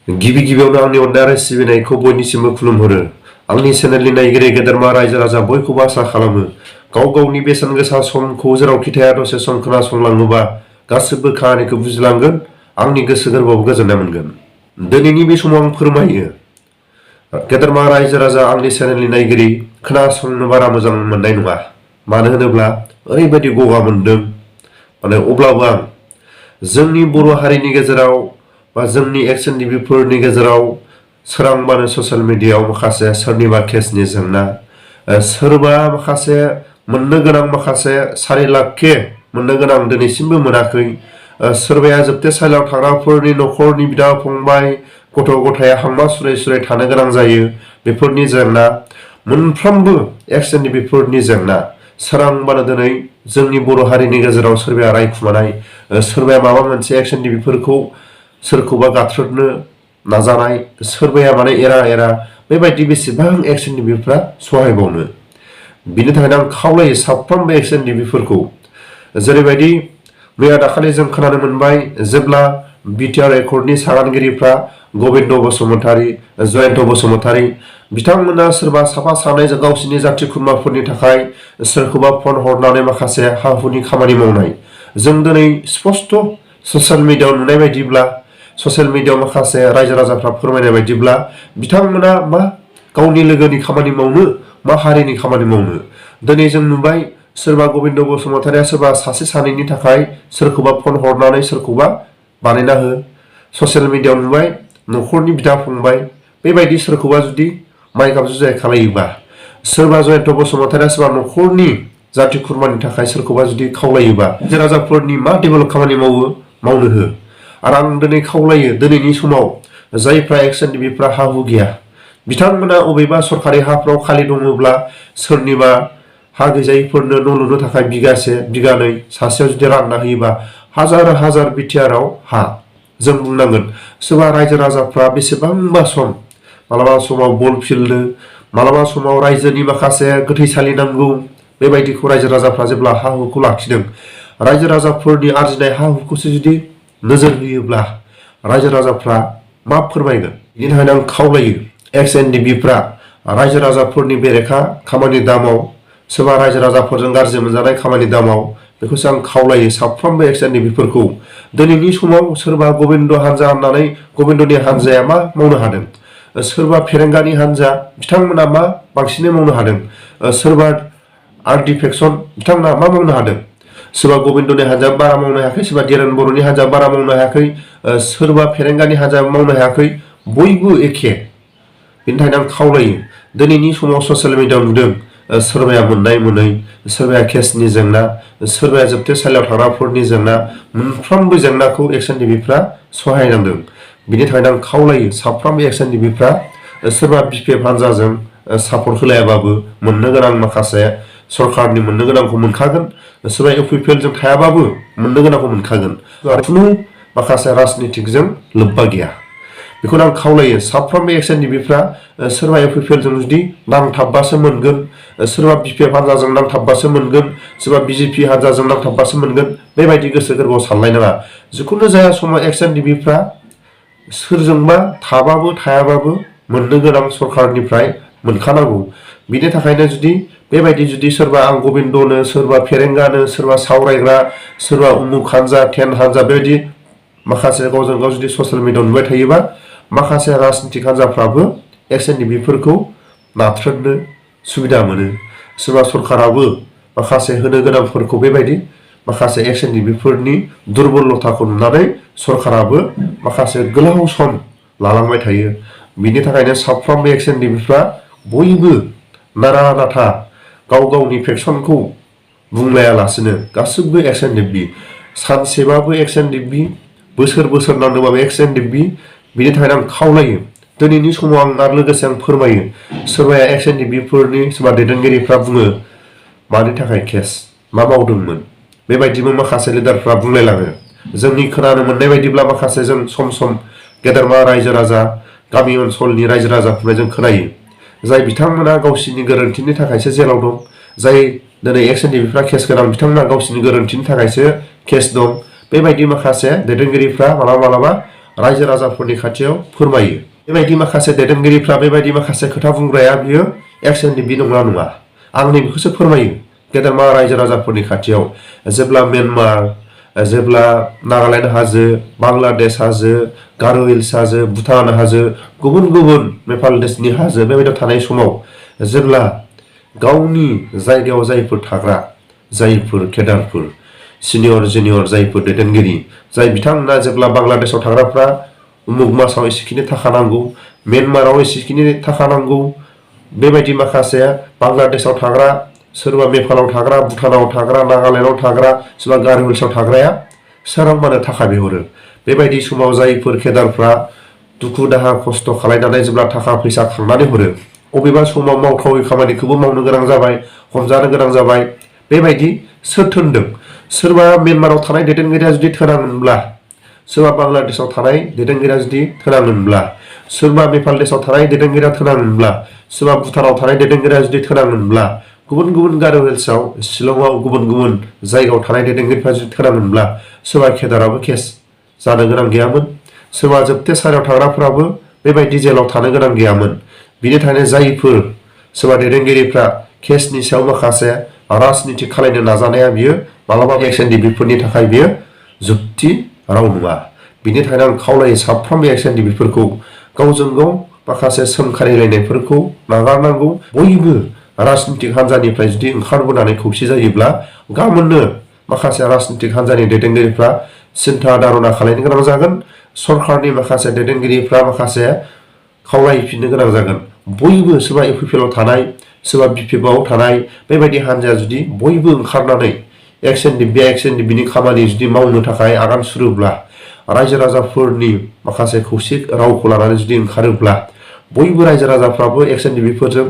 गिबि गिबियावनो आंनि अननाय आरो सिबिनायखौ बयनिसिमबो खुलुमहरो। आंनि चेनेलनि नायगिरि गेदेरमा रायजो राजा बयखौबो आसा खालामो गाव गावनि बेसेन गोसा समखौ जेरावखि थाया दसे सम खोनासंलाङोबा गासिबो खामानिखौ बुजिलांगोन, आंनि गोसो गोरबोआव गोजोननाय मोनगोन। दिनैनि बे समाव आं फोरमायो गेदेरमा रायजो राजा आंनि चेनेलनि नायगिरि खोनासंनो बारा मोजां मोननाय नङा। मानो होनोब्ला ओरैबायदि गगा मोनदों, अब्लाबो आं जोंनि बर' हारिनि गेजेराव बा जोंनि एक्स एनडिएफबीफोरनि गेजेराव सोरांबानो ससियेल मिडियायाव माखासे सोरनिबा केसनि जेंना, सोरबा माखासे मोननो गोनां माखासे 4 लाख के मोननो गोनां दिनैसिमबो मोनाखै, सोरबाया जोबथेसालियाव थाग्राफोरनि न'खरनि बिदा फंबाय गथ' गथाया हांमा सुरै सुरै थानो गोनां जायो, बेफोरनि जेंना, मोनफ्रोमबो एक्स एनडिएफबीफोरनि जेंना सोरांबानो दिनै जोंनि बर' हारिनि गेजेराव सोरबाया रायखुमानाय, सोरबाया माबा मोनसे एक्स एनडिएफबीफोरखौ सोरखौबा गाथ्रोदनो नाजानाय, सोरबाया एरा एरा बेबायदि बेसेबां एक्स एनडिएफबीफ्रा सहायबावनो। बिनि थाखायनो आं खावलायो साफ्रोमबो एक्स एनडिएफबीफोरखौ, जेरैबायदि मैया दाखालि जों खोनानो मोनबाय जेब्ला बिटिआर एकर्डनि सागानगिरिफ्रा गबिन्द बसुमतारी, जयन्त बसुमतारी बिथांमोना सोरबा साफा सानै गावसिनि जाथि खुरमाफोरनि थाखाय सोरखौबा फन हरनानै माखासे हा हुनि खामानि मावनाय, जों दिनै स्पष्ट ससियेल मिडियायाव नुनाय बायदिब्ला, ससियेल मिडियायाव माखासे रायजो राजाफ्रा फोरमायनाय बायदिब्ला बिथांमोना मा गावनि लोगोनि खामानि मावनो, मा हारिनि खामानि मावनो। दिनै जों नुबाय सोरबा गबिन्द बसुमतारीया सोरबा सासे सानैनि थाखाय सोरखौबा फन हरनानै सोरखौबा बानायना हो। ससियेल मिडियायाव नुबाय न'खरनि बिदा फंबाय बेबायदि सोरखौबा जुदि माइगाब जुजाय खालायोबा, सोरबा जयन्त बसुमतारीया सोरबा न'खरनि जाथि खुरमानि थाखाय सोरखौबा जुदि खावलायोबा रायजो राजाफोरनि मा डेभेलप खामानि मावनो हो। आरो आं दिनै खावलायो, दिनैनि समाव जायफ्रा एक्स एनडिएफबीफ्रा हा हु गैया बिथांमोना अबेबा सरखारि हाफ्राव खालि दङब्ला सोरनिबा हा गैजायैफोरनो न' लुनो थाखाय बिगासे बिगानै सासेयाव जुदि रानना होयोबा हाजार हाजार बिटिआराव हा। जों बुंनांगोन सोरबा रायजो राजाफ्रा बेसेबांबा सम, मालाबा समाव बल फिल्डनो, मालाबा समाव रायजोनि माखासे गोथैसालि नांगौ, बेबायदिखौ रायजो राजाफ्रा जेब्ला हा हुखौ लाखिदों, रायजो राजाफोरनि आरजिनाय हा हुखौसो जुदि नोजोर होयोब्ला रायजो राजाफ्रा मा फोरमायगोन। बिनि थाखायनो आं खावलायो एक्स एनडिएफबीफ्रा रायजो राजाफोरनि बेरेखा खामानि दामाव, सोरबा रायजो राजाफोरजों गाज्रि मोनजानाय खामानि दामाव, बेखौसो आं खावलायो साफ्रोमबो एक्स एनडिएफबीफोरखौ। दिनैनि समाव सोरबा गबिन्द हानजा होननानै गबिन्दनि हानजाया मा मावनो हादों, सोरबा फेरेंगानि हानजा बिथांमोना मा बांसिनै मावनो हादों, सोरबा आरडि फेक्सन बिथांमोना मा मावनो हादों, सोरबा गबिन्दनि हानजा बारा मावनो हायाखै, सोरबा देरेन बर'नि हानजा बारा मावनो हायाखै, सोरबा फेरेंगानि हानजा मावनो हायाखै, बयबो एखे। बिनि थाखायनो आं खावलायो दिनैनि समाव ससियेल मिडियायाव नुदों सोरबाया मोननाय मोनै, सोरबाया केसनि जेंना, सोरबाया जोबथेसालियाव थाग्राफोरनि जेंना, मोनफ्रोमबो जेंनाखौ एक्स एनडिएफबीफ्रा सहायनांदों। बिनि थाखायनो आं खावलायो साफ्रोमबो एक्स एनडिएफबीफ्रा सोरबा बिपिएफ हानजाजों सापर्ट होलायाबाबो मोननो गोनां माखासे सरकारनि मोननो गोनांखौ मोनखागोन, सोरबा इउपिपिएलजों थायाबाबो मोननो गोनांखौ मोनखागोन। खुनु माखासे राजनितिकजों लोब्बा गैया। बेखौनो आं खावलायो साफ्रोमबो एक्स एनडिएफबीफ्रा सोरबा इउपिपिएलजों जुदि नांथाबबासो मोनगोन, सोरबा बिपिएफ हानजाजों नांथाबबासो मोनगोन, सोरबा बिजेपि हानजाजों नांथाबबासो मोनगोन, बेबायदि गोसो गोरबोआव सानलायनाङा। जिखुनु जाया समाव एक्स एनडिएफबीफ्रा सोरजोंबा थाबाबो थायाबाबो मोननो गोनां सरकारनिफ्राय मोनखानांगौ। बिनि थाखायनो जुदि बेबायदि जुदि सोरबा आं गबिन्दनो, सोरबा फेरेंगानो, सोरबा सावरायग्रा, सोरबा उमुक हानजा टेन हानजा बेबायदि माखासे गावजों गाव जुदि ससियेल मिडियायाव नुबाय थायोबा माखासे राजनितिक हानजाफ्राबो एक्स एनडिएफबीफोरखौ नाथ्रोदनो सुबिदा मोनो। सोरबा सरकाराबो माखासे होनो गोनांफोरखौ बेबायदि माखासे एक्स एनडिएफबीफोरनि दुरबलथाखौ नुनानै सरकाराबो माखासे गोलाव सम लालांबाय थायो। बिनि थाखायनो साफ्रोमबो एक्स एनडिएफबीफ्रा बयबो नारा नाथा गाव गावनि फेक्सनखौ बुंलायालासिनो गासिबो एक्स एनडिएफबी, सानसेबाबो एक्स एनडिएफबी, बोसोर बोसोर नांदोंबाबो एक्स एनडिएफबी। बिनि थाखायनो आं खावलायो दिनैनि समाव आं आरो लोगोसे आं फोरमायो सोरबाया एक्स एनडिएफबीफोरनि सोरबा दैदेनगिरिफ्रा बुङो मानि थाखाय केस, मा मावदोंमोन, बेबायदिबो माखासे लिडारफ्रा बुंलायलाङो। जोंनि खोनानो मोननाय बायदिब्ला माखासे जों सम सम गेदेरमा रायजो राजा, गामि ओनसोलनि रायजो राजाफोरनिफ्राय जों खोनायो जाय बिथांमोना गावसिनि गोरोन्थिनि थाखायसो जेलाव दं, जाय दिनै एक्स एनडिएफबीफ्रा केस गोनां बिथांमोना गावसिनि गोरोन्थिनि थाखायसो केस दं, बेबायदि माखासे दैदेनगिरिफ्रा मालाबा मालाबा रायजो राजाफोरनि खाथियाव फोरमायो। बेबायदि माखासे दैदेनगिरिफ्रा बेबायदि माखासे खोथा बुंग्राया बियो NDFB नंगौना नङा आं नैबेखौसो फोरमायो गेदेरमा रायजो राजाफोरनि खाथियाव। जेब्ला म्यानमार, जेब्ला नागालेण्ड हाजो, बांलादेश हाजो, गार' हिल्स हाजो, भुटान हाजो, गुबुन गुबुन नेपाल देशनि हाजो बेबायदियाव थानाय समाव जेब्ला गावनि जायगायाव जायफोर थाग्रा, जायफोर केडारफोर, सिनियर जुनियर जायफोर दैदेनगिरि, जाय बिथांमोना जेब्ला बांलादेशआव थाग्राफ्रा उमुग मासाव एसेखिनि थाखा नांगौ, म्यानमाराव एसेखिनि थाखा नांगौ, बेबायदि माखासे बांलादेशआव थाग्रा, सोरबा नेपालाव थाग्रा, भुटानाव थाग्रा, नागालेण्डआव थाग्रा, सोरबा गार' हिल्सआव थाग्राया सोरांबानो थाखा बिहरो। बेबायदि समाव जायफोर केडारफ्रा दुखु दाहा खस्थ' खालायनानै जेब्ला थाखा फैसा खांनानै हरो, अबेबा समाव मावथावै खामानिखौबो मावनो गोनां जाबाय, हमजानो गोनां जाबाय। बेबायदि सोर थोनदों? सोरबा म्यानमाराव थानाय दैदेनगिरिया जुदि थोनाङोमोनब्ला, सोरबा बांलादेशआव थानाय दैदेनगिरिया जुदि थोनाङोमोनब्ला, सोरबा नेपाल देशआव थानाय दैदेनगिरिया थोनाङोमोनब्ला, सोरबा भुटानाव थानाय दैदेनगिरिया जुदि थोनाङोमोनब्ला, गुबुन गुबुन गार' हिल्सआव, शिलंआव गुबुन गुबुन जायगायाव थानाय दैदेनगिरिफ्रा जुदि थोनाङोमोनब्ला सोरबा केडाराबो केस जानो गोनां गैयामोन, सोरबा जोबथेसालियाव थाग्राफोराबो बेबायदि जेलाव थानो गोनां गैयामोन। बिनि थाखायनो जायफोर सोरबा दैदेनगिरिफ्रा केसनि सायाव माखासे राजनिति खालायनो नाजानाया बियो मालाबाबो NDFBफोरनि थाखाय बियो जुक्ति राव नङा। बिनि थाखायनो आं खावलायो साफ्रोमबो NDFBफोरखौ गावजों गाव माखासे सोंखारिलायनायफोरखौ नागारनांगौ। बयबो राजनितिक हान्जानिफ्राय जुदि ओंखारबोनानै खौसे जायोब्ला गाबोननो माखासे राजनितिक हान्जानि दैदेनगिरिफ्रा सिन्था धारना खालायनो गोनां जागोन। सरकारनि माखासे दैदेनगिरिफ्रा माखासे खावलायफिननो गोनां जागोन। बयबो सोरबा UPPLआव थानाय, सोरबा BPFआव थानाय बेबायदि हान्जाया जुदि बयबो ओंखारनानै NDFBनि खामानि जुदि मावनो थाखाय आगान सुरोब्ला, रायजो राजाफोरनि माखासे खौसे रावखौ लानानै जुदि ओंखारोब्ला, बयबो रायजो राजाफ्राबो NDFBफोरजों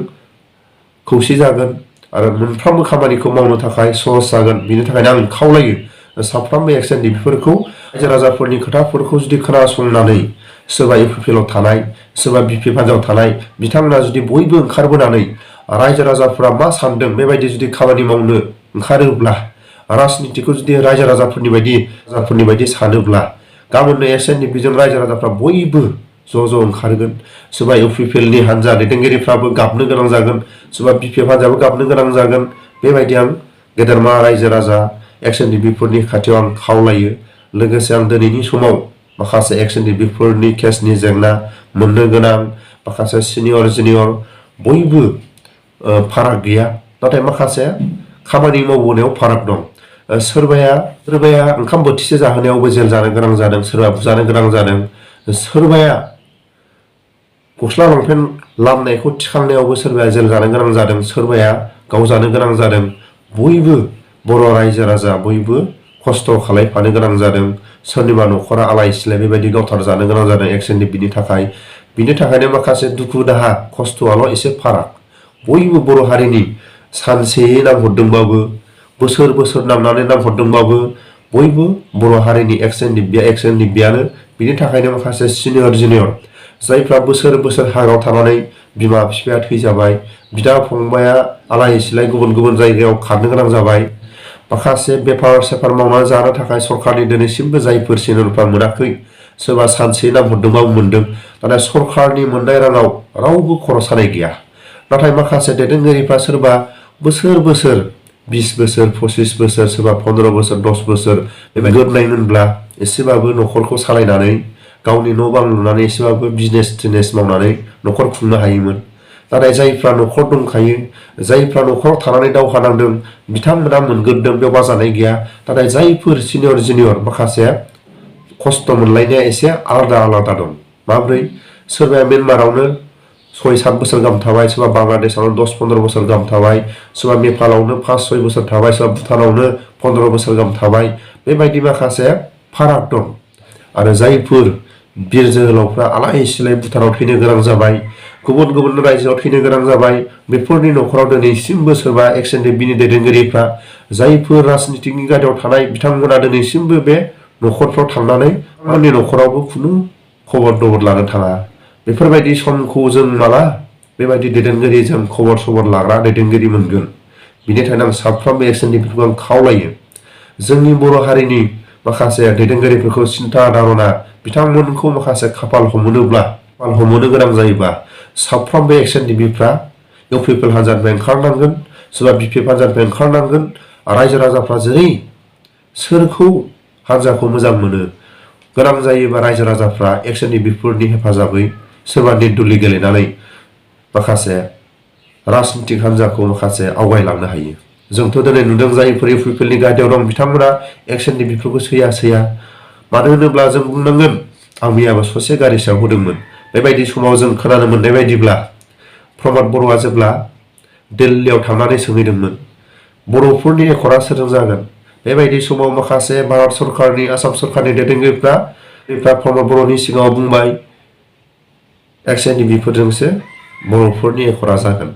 खौसे जागोन आरो मोनफ्रोमबो खामानिखौ मावनो थाखाय सहज जागोन। बिनि थाखायनो आं खावलायो साफ्रोमबो NDFBफोरखौ रायजो राजाफोरनि खोथाफोरखौ जुदि खोनासंनानै, सोरबा UPPLआव थानाय, सोरबा BPF हान्जायाव थानाय बिथांमोना जुदि बयबो ओंखारबोनानै रायजो राजाफोरा मा सानदों बेबायदि जुदि खामानि मावनो ओंखारोब्ला, राजनितिखौ जुदि रायजो राजाफोरनि बायदि सानोब्ला, गाबोननो NDFBजों रायजो राजाफ्रा बयबो ज' ओंखारगोन। सोरबा UPPLनि हान्जा दैदेनगिरिफ्राबो गाबनो गोनां जागोन, सोरबा BPF हान्जायाबो गाबनो गोनां जागोन। बेबायदि आं गेदेरमा रायजो राजा NDFBफोरनि खाथियाव आं खावलायो। लोगोसे आं दिनैनि समाव माखासे NDFBफोरनि केसनि जेंना मोननो गोनां माखासे सिनियर जुनियर बयबो फाराग गैया, नाथाय माखासे खामानि मावबोनायाव फाराग दं। सोरबाया ओंखाम बोथिसे जाहोनायावबो जेल जानो गोनां जादों, सोरबा बुजानो गोनां जादों, सोरबाया गस्ला लंपेन्ट लामनायखौ थिखांनायावबो सोरबाया जेल जानो गोनां जादों, सोरबाया गाव जानो गोनां जादों। बयबो बर' रायजो राजा बयबो खस्थ' खालायफानो गोनां जादों। सोरनिबा न'खरा आलाय सिलाय बेबायदि गावथार जानो गोनां जादों NDFBनि थाखाय। बिनि थाखायनो माखासे दुखु दाहा खस्थ'आल' एसे फाराग। बयबो बर' हारिनि सानसेयै नांहरदोंबाबो, बोसोर नांनानै नांहरदोंबाबो बयबो बर' हारिनि NDFBयानो। बिनि थाखायनो माखासे सिनियर जुनियर जायफ्रा बोसोर हाग्रायाव थानानै बिमा बिफाया थैजाबाय, बिदा फंबाया आलाय सिलाय गुबुन गुबुन जायगायाव खारनो गोनां जाबाय, माखासे बेफार सेफार मावनानै जानो थाखाय सरकारनि दिनैसिमबो जायफोर सिनियरफ्रा मोनाखै, सोरबा सानसे नांहरदोंबाबो मोनदों, नाथाय सरकारनि मोननाय राङाव रावबो खर' सानाय गैया। नाथाय माखासे दैदेनगिरिफ्रा सोरबा बोसोर 20 बोसोर 25 बोसोर, सोरबा 15 बोसोर 10 बोसोर बेबायदि गोरनायमोनब्ला एसेबाबो न'खरखौ सालायनानै गावनि न' बां लुनानै एसेबाबो बिजनेस मावनानै न'खर खुंनो हायोमोन। नाथाय जायफ्रा न'खर दंखायो, जायफ्रा न'खराव थानानै दावहा नांदों, बिथांमोना मोनगोरदों, बेयाव बाजानाय गैया। नाथाय जायफोर सिनियर जुनियर माखासे खस्थ' मोनलायनाया एसे आलादा दं। माब्रै? सोरबाया म्यानमारावनो 6-7 बोसोर गाहाम थाबाय, सोरबा बांलादेशआवनो 10-15 बोसोर गाहाम थाबाय, सोरबा नेपालावनो 5-6 बोसोर थाबाय, सोरबा भुटानावनो 15 बोसोर गाहाम थाबाय। बेबायदि माखासे फाराग दं। आरो जायफोर बिर जोहोलावफ्रा आलाय सिलाय भुटानाव थैनो गोनां जाबाय, गुबुन गुबुन रायजोआव थैनो गोनां जाबाय, बेफोरनि न'खराव दिनैसिमबो सोरबा NDFBनि दैदेनगिरिफ्रा जायफोर राजनितिकनि गारियाव थानाय बिथांमोना दिनैसिमबो बे न'खरफ्राव थांनानै आंनि न'खरावबो खुनु खबर दबर लानो थाङा। बेफोरबायदि समखौ जों माला बेबायदि दैदेनगिरिजों खबर लाग्रा दैदेनगिरि मोनगोन? बिनि थाखायनो आं साफ्रोमबो NDFBफोरखौ आं खावलायो, जोंनि बर' हारिनि माखासे दैदेनगिरिफोरखौ सिन्था धारना बिथांमोनखौ माखासे खाफाल हमनो गोनां जायोबा साफ्रोमबो एक्स एनडिएफबिफ्रा इउपिपिएल हान्जानिफ्राय ओंखारनांगोन, सोरबा बिपिएफ हान्जानिफ्राय ओंखारनांगोन। रायजो राजाफ्रा जेरै सोरखौ हान्जाखौ मोजां मोनो गोनां जायोबा रायजो राजाफ्रा एक्स एनडिएफबिफोरनि हेफाजाबै सोरबा निर्दलीय गेलेनानै माखासे राजनीतिक हान्जाखौ माखासे आवगायलांनो हायो। जोंथ' दिनै नुदों जायफोर इउपिपिएलनि गादियाव दं बिथांमोना एक्स एनडिएफबिफोरखौ सैया मानो होनोब्ला जों बुंनांगोन आं मैयाबो ससे गारि सायाव होदोंमोन। बेबायदि समाव जों खोनानो मोननाय बायदिब्ला प्रमद बर'आ जेब्ला दिल्लीयाव थांनानै सोंहैदोंमोन बर'फोरनि एकर्डआ सोरजों जागोन, बेबायदि समाव माखासे भारत सरकारनि आसाम सरकारनि दैदेनगिरिफ्रा प्रमद बर'नि सिगाङाव बुंबाय एक्स एनडिएफबिफोरजोंसो बर'फोरनि एकर्डआ जागोन,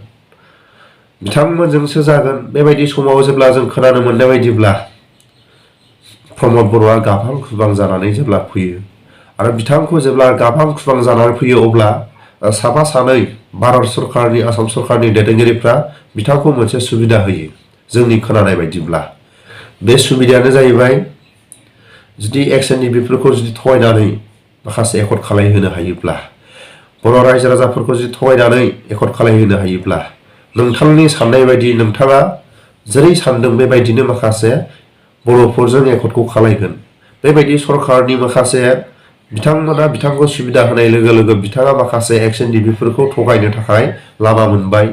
बिथांमोनजोंसो जागोन। बेबायदि समाव जेब्ला जों खोनानो मोननाय बायदिब्ला प्रमद बर'आ गाबहां खुबां जानानै जेब्ला फैयो आरो बिथांखौ जेब्ला गाबहां खुबां जानानै फैयो अब्ला साफा सानै भारत सरकारनि आसाम सरकारनि दैदेनगिरिफ्रा बिथांखौ मोनसे सुबिदा होयो। जोंनि खोनानाय बायदिब्ला बे सुबिदायानो जाहैबाय जुदि एक्स एनडिएफबिफोरखौ जुदि थगायनानै माखासे एकर्ड खालामहोनो हायोब्ला, बर' रायजो राजाफोरखौ जुदि थगायनानै एकर्ड खालामहोनो हायोब्ला नोंथांनि साननाय बायदि नोंथाङा जेरै सानदों बेबायदिनो माखासे बर'फोरजों एकर्डखौ खालामगोन। बेबायदि सरकारनि माखासे बिथांमोना बिथांखौ सुबिदा होनाय लोगो लोगो बिथाङा माखासे एक्स एनडिएफबिफोरखौ थगायनो थाखाय लामा मोनबाय,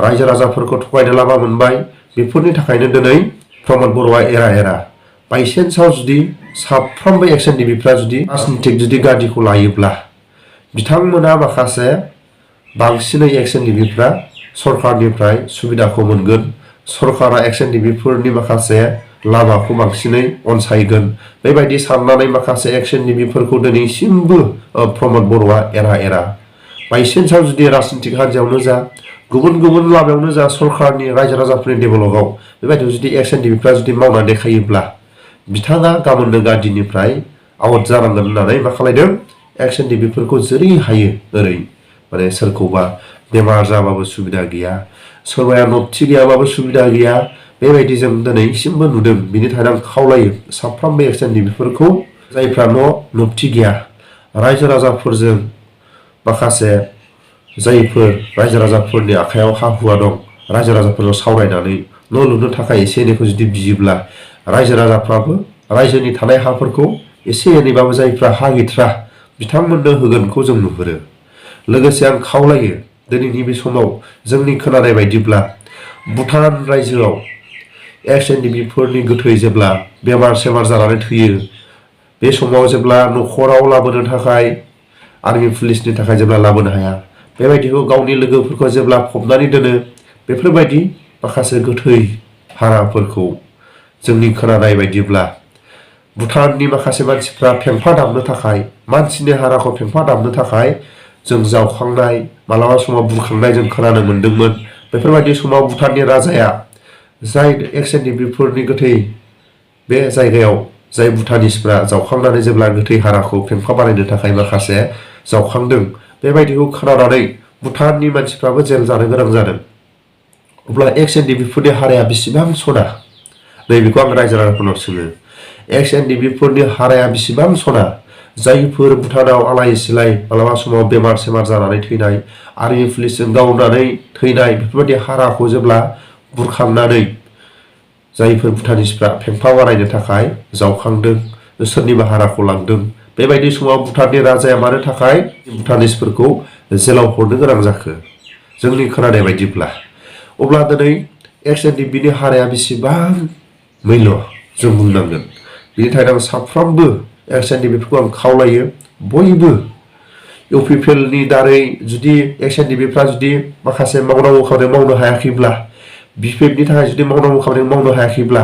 रायजो राजाफोरखौ थगायनो लामा मोनबाय। बेफोरनि थाखायनो दिनै प्रमद बर'आ एरा बाइसेन्सआव जुदि साफ्रोमबो एक्स एनडिएफबिफ्रा जुदि राजनीतिक जुदि गादिखौ लायोब्ला बिथांमोना माखासे बांसिनै एक्स एनडिएफबिफ्रा सरकारनिफ्राय सुबिदाखौ मोनगोन। सरकारा एक्स एनडिएफबिफोरनि माखासे लामाखौ बांसिनै अनसायगोन। बेबायदि साननानै माखासे एक्स एनडिएफबिफोरखौ दिनैसिमबो प्रमद बर'आ एरा बाइसेन्सआव जुदि राजनीतिक हान्जायावनो जा गुबुन लामायावनो जा सरकारनि रायजो राजाफोरनि डेभेलपआव बेबायदियाव जुदि एक्स एनडिएफबिफ्रा जुदि मावना देखायोब्ला बिथाङा गाबोननो गादिनिफ्राय आउट जानांगोन होननानै मा खालायदों एक्स एनडिएफबिफोरखौ जेरै हायो ओरै माने सोरखौबा बेमार जाबाबो सुबिदा गैया, सोरबाया नबथि गैयाबाबो सुबिदा गैया, बेबायदि जों दिनैसिमबो नुदों। बिनि थाखाय आं खावलायो साफ्रोमबो एक्स एनडिएफबिफोरखौ जायफ्रा नबथि गैया रायजो राजाफोरजों माखासे जायफोर रायजो राजाफोरनि आखायाव हा हुआ दं रायजो राजाफोरजों सावरायनानै न' लुनो थाखाय एसे एनैखौ जुदि बियोब्ला रायजो राजाफ्राबो रायजोनि थानाय हाफोरखौ एसे एनैबाबो जायफ्रा हा गैथ्रा बिथांमोननो होगोनखौ जों नुहुरो। लोगोसे आं खावलायो दिनैनि बे समाव जोंनि खोनानाय बायदिब्ला भुटान रायजोआव एक्स एनडिएफबिफोरनि गोथै जेब्ला बेमार सेमार जानानै थैयो बे समाव जेब्ला न'खराव लाबोनो थाखाय आर्मि पुलिसनि थाखाय जेब्ला लाबोनो हाया बेबायदिखौ गावनि लोगोफोरखौ जेब्ला फबनानै दोनो बेफोरबायदि माखासे गोथै हाराफोरखौ जोंनि खोनानाय बायदिब्ला भुटाननि माखासे मानसिफ्रा फेंफा दामनो थाखाय मानसिनि हाराखौ फेंफा दामनो थाखाय जों जावखांनाय मालाबा समाव बुरखांनाय जों खोनानो मोन्दोंमोन। बेफोरबायदि समाव भुटाननि राजाया जाय एक्स एनडिएफबिफोरनि गोथै बे जायगायाव जाय भुटानिसफ्रा जावखांनानै जेब्ला गोथै हाराखौ फेंफा बानायनो थाखाय माखासे जावखांदों बेबायदिखौ खोनानानै भुटाननि मानसिफ्राबो जेल जानो गोनां जादों। अब्ला एक्स एनडिएफबिफोरनि हाराया बेसेबां सना नैबेखौ आं रायजो राजाफोरनाव सोङो। एक्स एनडिएफबिफोरनि हाराया बेसेबां सना जायफोर भुटानाव आलाय सिलाय मालाबा समाव बेमार सेमार जानानै थैनाय आर्मि पुलिसजों गावनानै थैनाय बेफोरबायदि हाराखौ जेब्ला बुरखांनानै जायफोर भुटानिसफ्रा फेंफा बानायनो थाखाय जावखांदों सोरनिबा हाराखौ लांदों बेबायदि समाव भुटाननि राजाया मानो थाखाय भुटानिसफोरखौ जेलाव हरनो गोनां जाखो जोंनि खोनानाय बायदिब्ला। अब्ला दिनै एक्स एनडिएफबिनि हाराया बेसेबां मैल्य जों बुंनांगोन। बिनि थाखाय आं साफ्रोमबो एक्स एनडिएफबिफोरखौ आं खावलायो बयबो इउपिपिएलनि दारै जुदि एक्स एनडिएफबिफ्रा जुदि माखासे मावनांगौ खामानि मावनो हायाखैब्ला बिपिएफनि थाखाय जुदि मावनांगौ खामानि मावनो हायाखैब्ला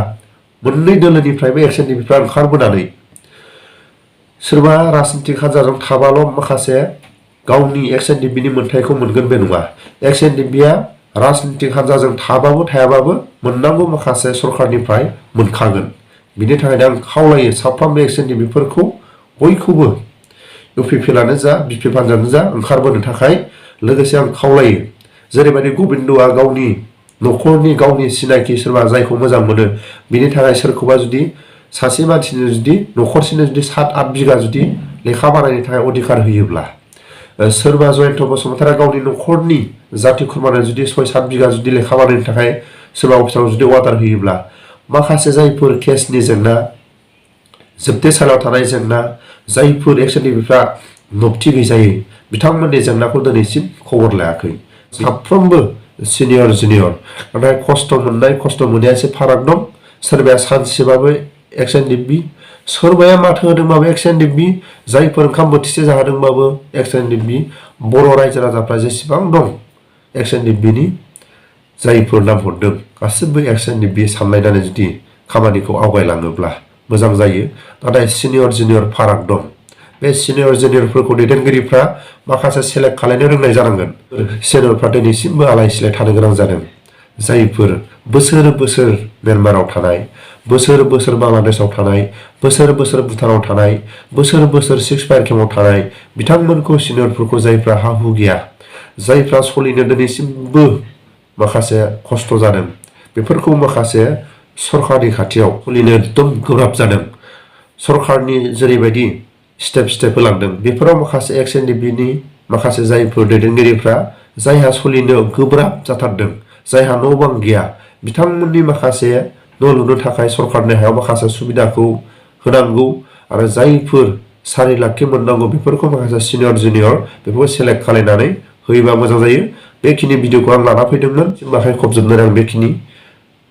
मोननै दोलोनिफ्रायबो एक्स एनडिएफबिफ्रा ओंखारबोनानै सोरबा राजनीतिक हान्जाजों थाबाल' माखासे गावनि एक्स एनडिएफबिनि मोन्थायखौ मोनगोन बे नङा। एक्स एनडिएफबिया राजनीतिक हान्जाजों थाबाबो थायाबाबो मोननांगौ माखासे सरकारनिफ्राय मोनखागोन। बिनि थाखायनो आं खावलायो साफ्रोमबो एक्स एनडिएफबिफोरखौ बयखौबो इउपिपिएलआनो जा बिपिएफ हान्जायानो जा ओंखारबोनो थाखाय। लोगोसे आं खावलायो जेरैबायदि गबिन्दआ गावनि न'खरनि गावनि सिनायथि सोरबा जायखौ मोजां मोनो बिनि थाखाय सोरखौबा जुदि सासे मानसिनो जुदि न'खरसेनो जुदि 7-8 बिगा जुदि लेखा बानायनो थाखाय अधिकार होयोब्ला सोरबा जयन्त बसुमतारी गावनि न'खरनि जाथि खुरमानो जुदि 6-7 बिगा जुदि लेखा बानायनो थाखाय सोरबा अफिसाराव जुदि अर्डार होयोब्ला माखासे जायफोर केसनि जेंना जोबथेसालियाव थानाय जेंना जायफोर एक्सएनडिएफबिफ्रा नबथि गैजायै बिथांमोननि जेंनाखौ दिनैसिम खबर लायाखै साफ्रोमबो सिनियर जुनियर नाथाय खस्थ' मोननाय खस्थ' मोननाया एसे फाराग दं सोरबाया सानसेबाबो एक्सएनडिएफबि सोरबाया माथो होदोंबाबो एक्सएनडिएफबि जायफोर ओंखाम बोथिसे जाहोदोंबाबो एक्सएनडिएफबि बर' रायजो राजाफ्रा जेसेबां दं एक्सएनडिएफबिनि जायफोर नाम हरदों गासिबो एक्सएनडिएफबि सामलायनानै जुदि खामानिखौ आवगायलाङोब्ला मोजां जायो नाथाय सिनियर जुनियर फाराग दं बे सिनियर जुनियरफोरखौ दैदेनगिरिफ्रा माखासे सेलेक्ट खालामनो रोंनाय जानांगोन सिनियरफ्रा दिनैसिमबो आलाय सिलाय थानो गोनां जादों जायफोर बोसोर बोसोर म्यानमाराव थानाय बोसोर बोसोर बांलादेशआव थानाय बोसोर बोसोर भुटानाव थानाय बोसोर बोसोर 6 फायर केम्पआव थानाय बिथांमोनखौ सिनियरफोरखौ जायफ्रा हा हु गैया जायफ्रा सलिनो दिनैसिमबो माखासे खस्थ' जादों बेफोरखौ माखासे सरकारनि खाथियाव सलिनो एकदम गोब्राब जादों सरकारनि जेरैबायदि स्टेप होलांदों बेफोराव माखासे एक्सएनडिएफबिनि माखासे जायफोर दैदेनगिरिफ्रा जायहा सलिनो गोब्राब जाथारदों जायहा न' बां गैया बिथांमोननि माखासे न' लुनो थाखाय सरकारनि हायाव माखासे सुबिदाखौ होनांगौ आरो जायफोर 4 लाखनि मोननांगौ बेफोरखौ माखासे सिनियर जुनियर बेफोरखौ सेलेक्ट खालामनानै होयोबा मोजां जायो बेखिनि भिडिअखौ आं लाना फैदोंमोन बाहाय खबजोबनानै आं बेखिनि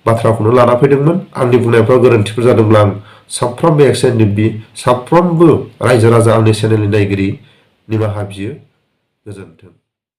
बाथ्राखौनो लाना फैदोंमोन आंनि बुंनायफ्राव गोरोन्थिफोर जादोंब्ला आं साफ्रोमबो एक्सएनडिएफबि साफ्रोमबो रायजो राजा आंनि चेनेलनि नायगिरि निमाहा बियो गोजोन्थों।